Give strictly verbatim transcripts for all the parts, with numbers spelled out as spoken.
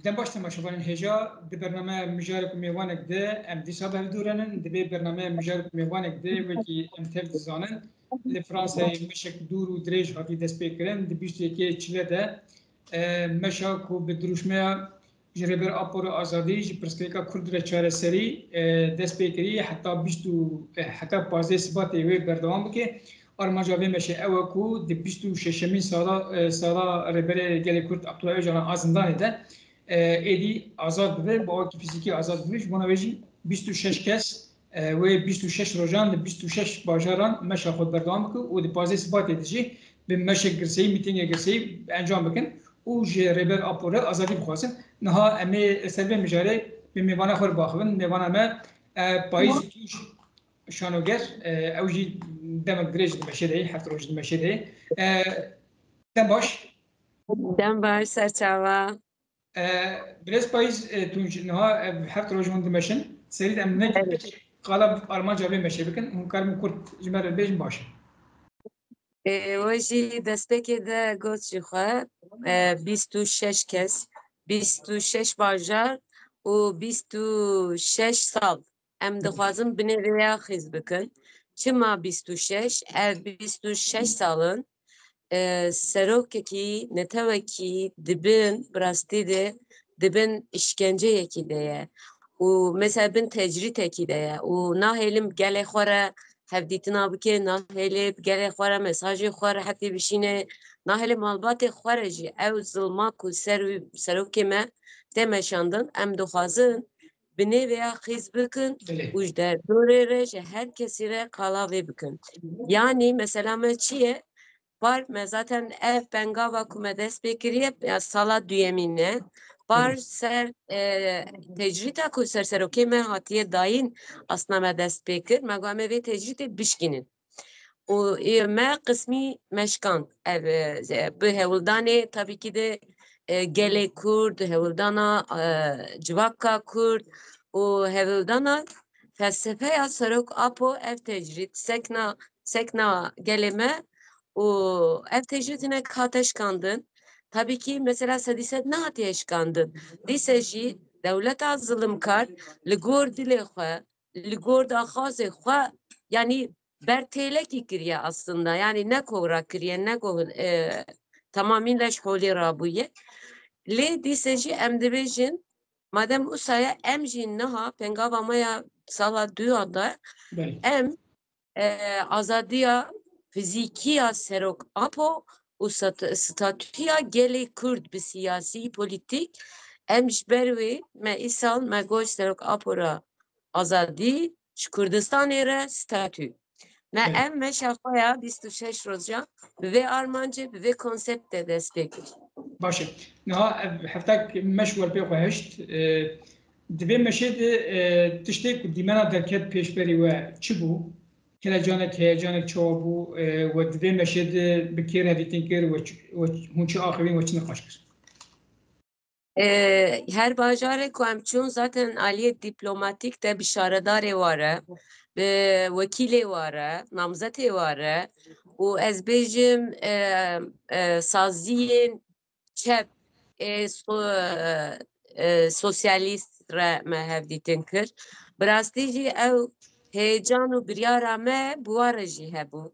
Dem baş temaşevanên hêja, di bernameya Mijarek û Mêvanek de em dîsa bi hev dûrenin. Di vê bernameya Mijarek û Mêvanek de wekî em tev dizanin, li Fransayê meşek dûr û dirêj hatî destpêkirin. Di bîst û yekê Çile de e, meşa ku bi dirûşmeya ji Rêber Apo re azadî, ji pirsgirêka Kurd re çareserî e, dest pê kirî, heta bîst û, e, heta pazdeh Sibatê wê berdewam bike. Armanca vê meşê ew e ku di bîst û şeşemîn sala, e, sala Rêberê Gelê Kurd Abdullah Ocalan a zindanê de, e, êdî azad bibe, bi awakî fîzîkî azad bibe. Ji bona vê jî bîst û şeş kes, e, wê bîst û şeş rojan li bîst û şeş bajaran meşa xwe berdewam bike û di pazdeh Sibatê de jî bi meşek girseyî, mîtîngê girseyî encam bikin û ji Rêber Apo re azadî bixwazin. Niha em ê li ser vê mijarê bi mêvana xwe re biaxivin. Mêvana me, e, Payîz Tunç Şanoger, e, ew jî demek dirêj di meşê de ye, heft roj di meşê de ye. E, dem baş. Dem baş, serçava. E, Birêz Payîz, e, Tunç, niha, e, heft roj hûn dimeşin. Serî de em ne qala armanca vê meşê bikin. Hûn karin kurt ji me re bêjin, baş e. E, we jî destpêkê de got ji xwe, e, bîst û şeş kes, bîst û şeş bajar û bîst û şeş sal. Em dixwazin binê vê ya xîz bikin. Çima bîst û şeş? Ev bîst û şeş sal in, e, serokekî, netewekî dibin, bi rastî de dibin îşkenceyekî de ye. Û mesela bin tecrîtekî de ye. Û nahêlin gelê xwe re hevdîtina bike, nahêlê gelê xwe re mesajê xwe rehetî bişîne, nahêlê malbatê xwe re jî ew zilma ku ser wî serokê me tê meşandin, em dixwazin binê vê ya xîz bikin û ji derdorê re ji her kesî re qala vê bikin. Yanî mesela me çi ye? Par me zaten ev pengava ku me dest pê kiriye, ya sala duyemîn e. Par ser, e, tecrîta ku ser serokê me hatiye dayîn, aslında me dest pê kir. Me got em ê vê tecrîtê bişkînin. Û, e, me qismî meşkand. Ev, e, bi hewldanê tabî kî de, e, gelê Kurd, hewldana, e, civaka Kurd û hewldana felsefeya Serok Apo, ev tecrîd, sekna, sekna gelê me û ev tecrîd hinek hate şikandin. Tabî kî mesela sedî sed nehatiye şikandin. Dîse jî dewleta zilimkar li gor dilê xwe, li gor daxwazê xwe, yanî bertêlekî kiriye aslında. Yanî ne ku rakiriye, ne ku, e, tamamîn leş holê rabûye. Lê dîse jî em dibêjin, madem wisa ye, em jî niha pengava me ya sala duyan de em, e, azadiya fizîkî ya Serok Apo û stat-, statûya gelê Kurd bi siyasî, polîtîk, em ji ber wê me îsal me got Serok Apo re azadî, ji Kurdistanê re statû. Me ev meşa xwe ya bîst û şeş roja bi vê armancê, bi vê konseptê dest pê kir. Baş e. Niha ev heftek meş wer pê xwe hişt. E, di vê meşê de, e, tiştê ku dîmena derket pêşberî we çi bû? Kelecanek, heyecanek çawa bû? E, we di vê meşê de bi kê re hevdîtin kir? We çi, we, hûn çi axivîn, we çi niqaş kir? E, her bajarê ku em çûn zaten aliyê dîplomatîk de bi şaredarê ware, bi wekîlê ware, namzetê ware û ez bêjim, e, e, saziyên çep, e, so-, e, sosyalîst re me hevdîtin kir. Bi rastî jî ew heyecan û biryara me bi wan re jî hebû.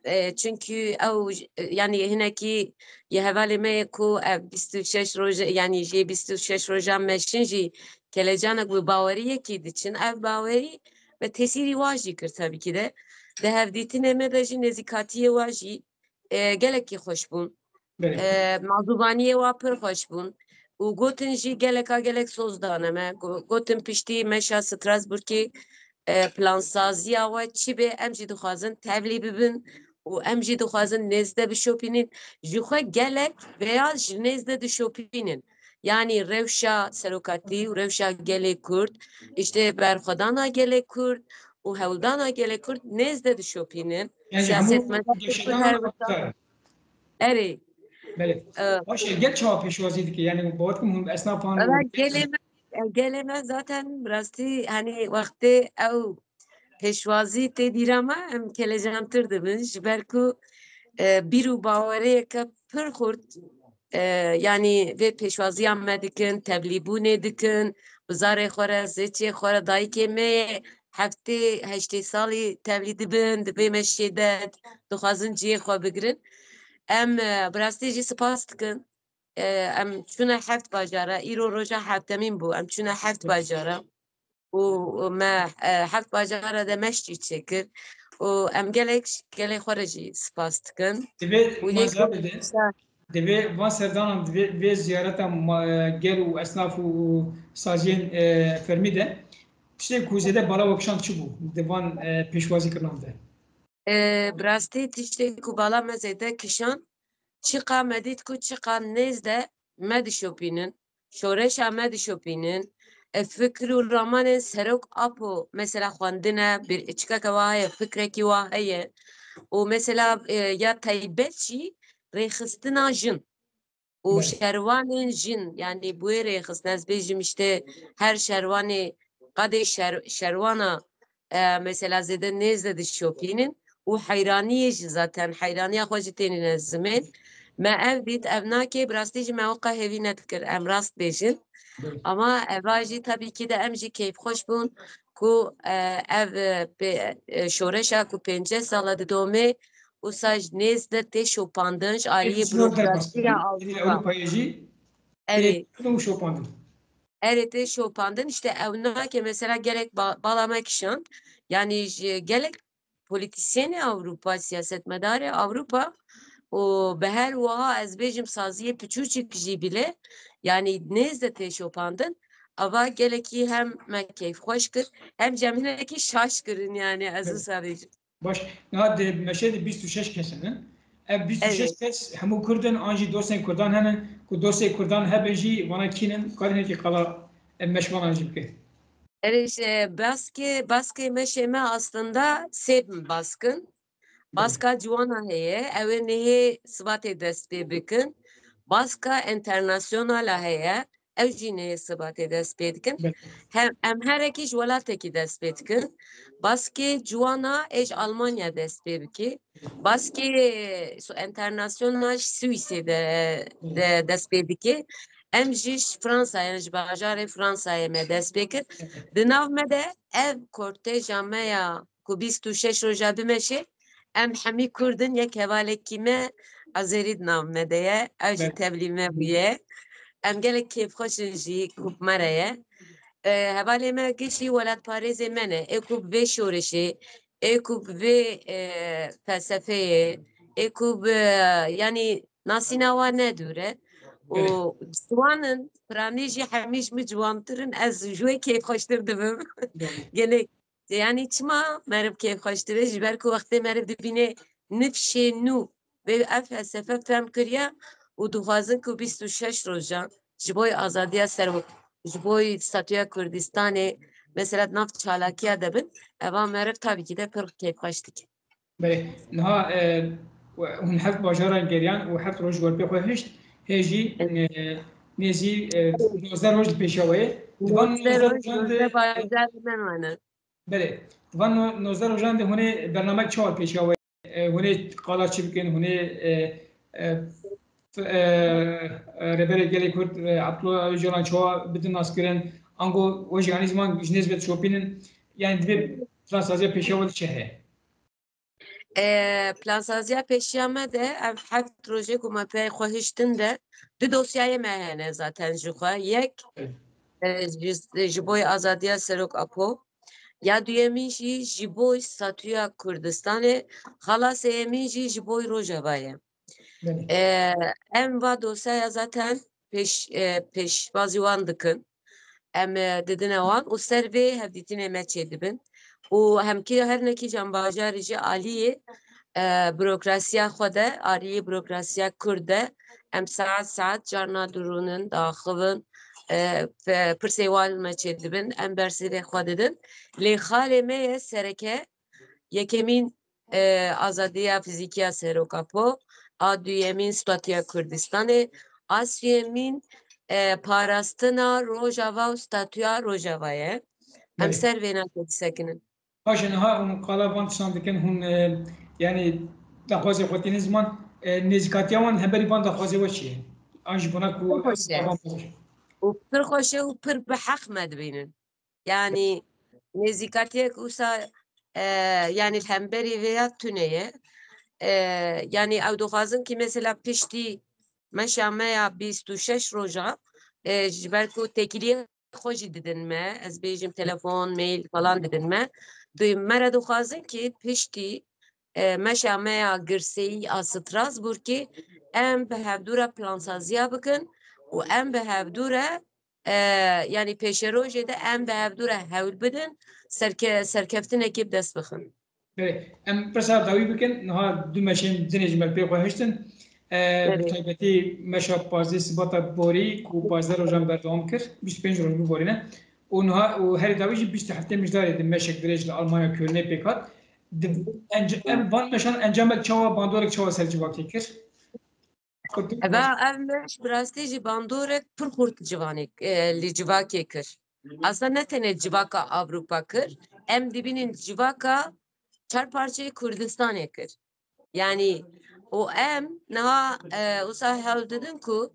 E, çunkî ew j-, yanî hinekî yê hevalê me ye ku ev bîst û şeş roje, yanî jê bîst û şeş rojan meşin jî kelecanek bi baweriyekî diçin. Ev bawerî me tesîrî wan jî kir tabî kî de. Di hevdîtinê me de jî nêzîkatiyê wan jî, e, gelekî xweş bûn. E, mazûvaniyê wan pir xweş bûn. Û gotin jî geleka gelek soz dane me. Go-, gotin piştî meşa Strasbourgê, e, plansaziya we çi be, em jî dixwazin tevlî bibin û em jî dixwazin nêzde bişopînin. Ji xwe gelek veya ji nêzde dişopînin. Yanî rewşa serokatî û rewşa gelê Kurd, îşte berxwedana gelê Kurd û hewldana gelê Kurd nêzde dişopînin. Siyasetmedar her wisa. Erê. Belê. Baş e, gel çawa pêşwazî dike? Yanî bawer kim hûn esnafan gelê me, gelê me zaten bi rastî, hani wextê ew pêşwazî tê dîra me, em kelecantir dibin. Ji ber ku, e, bîr û baweriyeke pir xurt e, yanî vê pêşwaziya me dikin, tevlîbûnê dikin, bi zarê xwe re, zêçê xwe re, dayikê me yê heftê heştê salî tevlî dibin, di vê meşê de dixwazin cihê xwe bigirin. Em, e, bi rastî jî spas dikin. E, em çûne heft bajara, îro roja heftemîn bû, em çûne heft bajara. Û, û me, e, heft bajara de meşkî çêkir. Û em gelek, gelê xwe re jî spas dikin. Divê Û yek mazarê de, divê van serdanan, divê vê ziyareta ma-, gel û esnaf û saziyên, e, fermî de tiştê ku zêde bala we kişand çi bû di van, e, pêşwazîkirinan de? E, bi rastî tiştê ku bala me zêde kişand, çiqa me dît ku çiqa nêz de me dişopînin, şoreşa me dişopînin, e, fikir û ramanên Serok Apo, mesela xwendine, bir çikeke wa heye, fikrekî wa heye û mesela, e, ya taybet jî rêxistina jin û Belê. şerwanên jin, yanî bi wê rêxistin, ez bêjim işte her şerwanê qadê şer-, şerwana, e, mesela zêde nêz de dişopînin û heyraniyê jî zaten, heyraniya xwe jî tênîne zimên. Me ev dît, ev nake, bi rastî jî me weka hêvî nedikir, em rast bêjin. Belê. Ama eva jî tabî kî de em jî keyfxweş bûn ku, e, ev, e, pê-, e, şoreşa ku pêncî sala didomê, wisa ji nêz de tê şopandin, ji aliyê Ê, zor burokrasî derbas ya Ewropa. Ewropayê jî Erê. Tê şopandin. Erê, tê şopandin. İşte ew nake mesela gelek ba-, bala me kişand. Yanî ji gelek polîtîsyenê Ewropa, siyasetmedarê Ewropa û bi her wiha ez bêjim saziyê piçûçik jî bile, yanî nêz de tê şopandin. Ava gelekî hem me keyfxweş kir, hem jî em hinekî şaş kirin, yanî ez Evet. wisa bêjim. Baş, niha di meşê de bîst û şeş kes hene. Ev bîst û şeş Evet. kes hemû Kurd in, an jî dostên Kurdan hene, ku dostê Kurdan hebe jî vana kî ne, karî hinekî qala em meşvanan jî bike. Erê, ji baskê, baskê meşê me aslında sê bin baskin. Belê. Baska ciwana heye, ew ê nehê sibatê dest pê bikin. Baska enternasyonala heye, ew jî nehê sibatê dest pê dikin. Belê. Hem, em herekî ji welatekî dest pê dikin. Baskê ciwana ê ji Almanya dest pê bikî. Baskê so-, enternasyona ji Swîsê de, de dest pê dike. Em jî ji Fransayê, ji bajarê Fransayê me dest pê kir. Di nav me de ev korteja me ya ku bîst û şeş roja bimeşe, em hemî Kurd in, yek hevalekî me Azerî di nav me de ye, ew jî Evet. tevlî me bûye. Em gelek kêfxweş in jî ku bi me re ye. E, hevalê me gişî welatparêzê me ne, ê ku bi vê şoreşê, ê ku bi vê, e, felsefeyê, ê ku bi, yanî nasîna wan ne dûr e. Û Evet. ciwan in, piranî jî hemî ji min ciwantir in, ez ji wê kêfxweştir dibim. Evet. Gelek, yanî çima meriv kêfxweştir e? Ji ber ku wextê meriv dibîne nifşê nû vê ev felsefe fehm kiriye û dixwazin ku bîst û şeş rojan ji bo azadiya serok, ji bo statûya Kurdistanê, mesela di nav çalakiya de bin, eva meriv tabî kî de pir kêfxweş dike. Belê, niha, e, hûn heft bajaran geriyan û heft roj wer pê xwe hişt, hê jî, Evet. e, nêzî, e, nozdeh roj di pêşiya we ye. Di van Nozdeh nozdeh roj, rojan de, nozdeh bajarê me mane. Belê, di van no-, nozdeh rojan de hûn ê bernamek çawa pêşiya we? E, hûn ê qala çi bikin? Hûn ê, e, e, f-, e, e, Rêberê Gelê Kurd, e, Abdullah Ocalan çawa bidin naskirin? Ango we jî anî ziman ji nêz ve dişopînin? Yani divê plansaziya pêşiya we de çi heye? E, plansaziya pêşiya me de ev heft rojê ku me pey xwe hiştin de du dosyayê me hene zaten ji xwe. Yek, Evet. e, ji, ji bo azadiya Serok Apo. Ya duyemîn jî ji bo statûya Kurdistanê, xala sêyemîn jî ji bo Rojava ye. Belê. E, em va dosyaya zaten pêş, e, pêşbazî wan dikin. Em, e, didine wan û ser vê hevdîtinê me çêdibin. Û hemkî her nekî ji em bajarî jî aliyê, e, burokrasiya xwe de, aliyê burokrasiya Kurd de, em saet saet carna dirûnin, diaxivin, e, pe-, pirsê wan me çêdibin, em bersivê xwe didin. Lê xalê me ye sereke, yekemîn, e, azadiya fizîkî ya Serok Apo, a duyemîn statûya Kurdistanê, a sêyemîn, e, parastina Rojava û statûya Rojava ye. Em Belê. ser vêna disekinin. Baş e, niha hûn qala van tiştan dikin, hûn, e, yani daxwazê xwe tînin ziman, e, nêzîkatiya wan hemberî van daxwazê we çi ye? An ji bona ku Pir xweş e. Û pir xweş e û pir bi heq me dibînin. Yanî nêzîkatiyek wisa, e, yanî li hemberî vê ya tune ye. E, yanî ew dixwazin ki mesela piştî meşa me ya bîst û şeş roja, e, ji ber ku têkiliyê xwe jî didin me, ez bêjim telefon, mail falan didin me. Di me re dixwazin ki piştî, e, meşa me ya girseyî a Strasbourgê em bi hevdû re plansaziya bikin û em bi hevdû re, e, yanî pêşerojê de em bi hevdû re hewl bidin, serke-, serkeftinekê bi dest bixin. Belê, em pirsa dawî bikin. Niha du meşên din ê ji me pê xwe hiştin. E, bi Belê. taybetî meşa pazdeh Sibata borî ku pazdeh rojan berdewam kir, bîst û pênc roj biborîne. Û niha û herî dawî jî bîst û heftê Mijdarê di meşek dirêj li Almanya Kölnê pêk hat. Di enc-, em van meşan encamek çawa, bandorek çawa ser civakê kir? Eva, ev meş bi rastî jî bandorek pir xurt civanê, e, li civakê kir. Aslında ne tenê civaka Avrupa kir, em dibînin civaka çar parçeyê Kurdistanê kir. Yanî û em niha, e, wisa hewl didin ku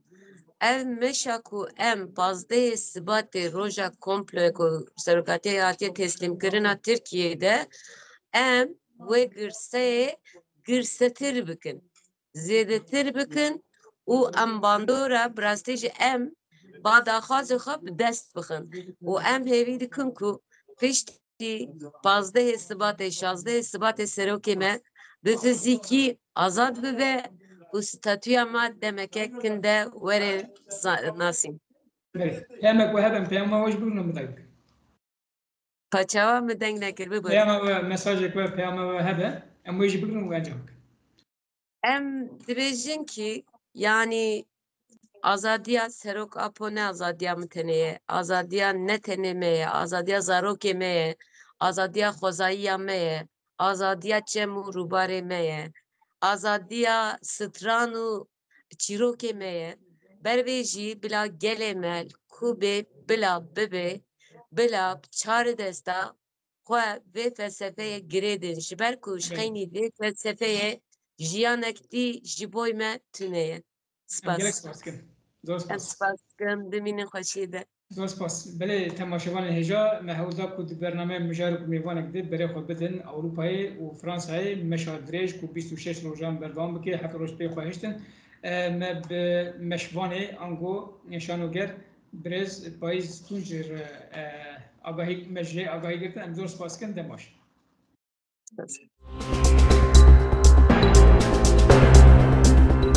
ev meşa ku em pazdehê Sibatê roja komployê ku serokatiya hatiye teslîmkirina Tirkiyeyê de em wê girseyê girsetir bikin, zêdetir bikin û em bandora bi rastî jî em ba daxwazê xwe bi dest bixin û em hêvî dikin ku piştî pazdehê Sibatê, şazdehê Sibatê serokê me bi fizîkî azad bibe û statûya me demeke kin de were za-, nasîn. Belê. Peyamek we hebe, peyama we ji bigrin û min dayik. Paçawa min deng nekir, bibû. Peyama we, mesajek we, peyama we hebe, em wê jî bigrin û encam bikin. Em dibêjin ki, yanî azadiya Serok Apo ne azadiya min tenê ye, azadiya ne tenê me ye, azadiya zarokê me ye, azadiya xwezayîya me ye, azadiya çem û rûbarê me ye, azadiya stran û çîrokê me ye. Ber vê jî bila gelê me li ku bê bila bibe, bila bi çar desta xwe vê felsefeyê girêdin, ji ber ku ji Belê. qeynî vê felsefeyê jiyanek dî ji boy me tune ye. Em Spas. gelek spas dikin. Zor Em spas. spas dikim, bimînin xweşiyê de. Zor spas. Belê temaşevanên hêja, me hewl da ku di bernameyê mijarek û mêvanek de berê xwe bidin Ewropayê û Fransayê, meşa dirêj ku bîst û şeş rojan berdewam bike, heft roj pê xwe hiştin. E, me bi meşvanê ango şanoger birêz Payîz Tuncer, e, agahî, me ji agahî girtin, em zor spas dikin, dem baş.